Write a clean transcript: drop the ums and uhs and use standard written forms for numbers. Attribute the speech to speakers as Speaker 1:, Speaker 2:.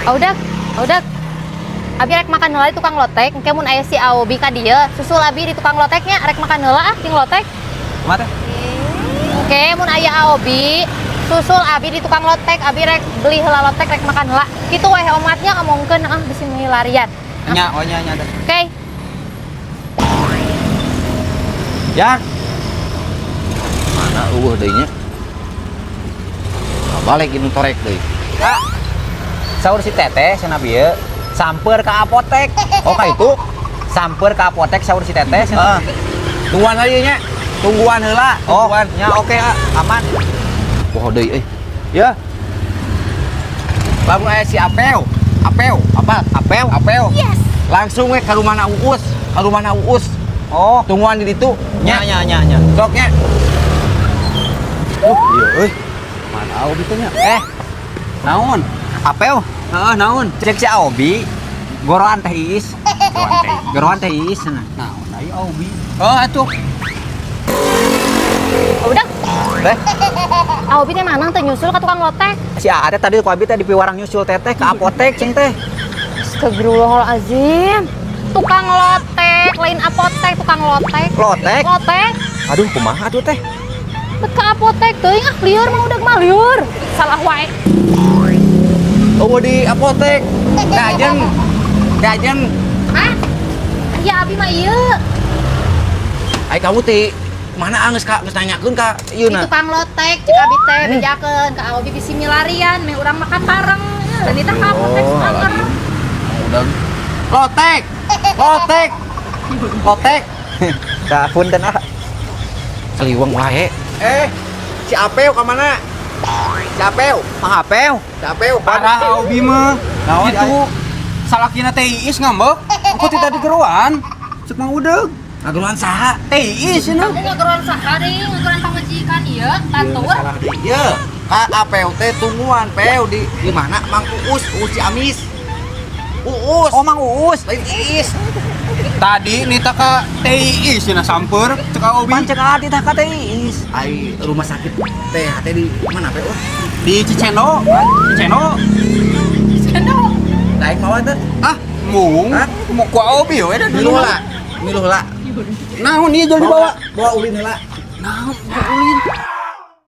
Speaker 1: Udah, udah. Abi rek makan heula di tukang lotek, engke mun aya si Aobi ka dieu, susul abi di tukang loteknya, rek makan heula ah ting lotek.
Speaker 2: Kumaha teh?
Speaker 1: Oke, mun aya Aobi, susul abi di tukang lotek, abi rek beli heula lotek, rek makan heula. Kitu we omatnya ngomongkeun ah bisi milarian.
Speaker 2: Nya, oh nya nya teh.
Speaker 1: Oke.
Speaker 2: Ya.
Speaker 3: Mana eueuh deui nya? Nah, balik ini torek deui.
Speaker 2: Kak. Saur si teteh cenah bieu samper ke apotek.
Speaker 3: Oh, ka itu?
Speaker 2: Samper ke apotek saur si teteh cenah.
Speaker 3: Heeh. Tungguan aja nya. Tungguan heula,
Speaker 2: Oh,
Speaker 3: tungguan.
Speaker 2: nya oke, ah. Aman.
Speaker 3: Poho deui euy. Ya. Lamun aya si Apeu, Apeu, apa? Apeu, Apeu.
Speaker 1: Yes.
Speaker 3: Langsung we ka rumahna Uus, ka rumahna Uus.
Speaker 2: Oh,
Speaker 3: Tungguan di ditu.
Speaker 2: nya nya nya nya.
Speaker 3: Sok nya. Oh, iya euy. Mana Aobi teh nya?
Speaker 2: Eh. Naon? Apeu? Heeh, naon? Cek si Aobi. Goroan teh Iis. Goroan teh. Goroan teh Iis cenah.
Speaker 4: Naon ai Aobi? Oh, atuh.
Speaker 1: Udah,
Speaker 2: Teh,
Speaker 1: Aobi teh mana teh nyusul ka tukang lotek.
Speaker 2: Si Aa teh tadi ku abi teh di piwarang nyusul teteh ke apotek cing teh.
Speaker 1: Astagfirullahalazim. Tukang lotek, lain apotek, tukang lotek.
Speaker 2: Lotek?
Speaker 1: Lotek.
Speaker 2: Aduh, kumaha atuh teh?
Speaker 1: Bet ka apotek teuing ah, lieur mah udah mah lieur. Salah wae.
Speaker 3: Oh, di apotek. Dajeng. Dajeng.
Speaker 1: Hah? Ya abi mah ieu.
Speaker 3: Ai kamu ti mana geus ka geus nanyakeun ka ieu
Speaker 1: Di
Speaker 3: na.
Speaker 1: tukang lotek cek abi teh bejakeun ka Aobi bisi milarian meh urang makan bareng. Dan itu ka apotek
Speaker 3: Oh,
Speaker 1: anger.
Speaker 3: Udah. Lotek. Lotek. Lotek.
Speaker 2: Tah punten ah.
Speaker 3: Seliweng wae. Eh, si Apeu ka mana? Si Apeu.
Speaker 2: Mang Apeu.
Speaker 3: Si Apeu.
Speaker 4: Parah Aobi mah.
Speaker 2: Naon,
Speaker 4: Itu salakina teh Iis ngambek. Engko ti tadi geroan. Cek Mang Udeg.
Speaker 3: Ngageroan saha?
Speaker 4: Teh Iis cenah.
Speaker 1: Kamu ngageroan saha deui, ngageroan pamajikan ieu, batur.
Speaker 3: Salah deui. Ye, ka Apeu teh tungguan Peu di mana Mang Uus, Uus Ciamis. Uus.
Speaker 2: Oh, Mang Uus.
Speaker 3: Lain Iis.
Speaker 4: Tadi nita ka teh Iis cenah samper cek Aobi.
Speaker 2: Pan cek Aa titah ka teh Iis.
Speaker 3: Ai rumah sakit teh teh di mana Peu?
Speaker 4: Di Cicendo. Cicendo.
Speaker 3: Daek mawa teh.
Speaker 4: Ah, mung.
Speaker 3: Hah?
Speaker 4: Mau ku Aobi we da
Speaker 3: Miluh lah. Miluh lah.
Speaker 4: Naon ieu jual dibawa?
Speaker 3: Bawa ulin heula.
Speaker 4: Naon bawa ulin?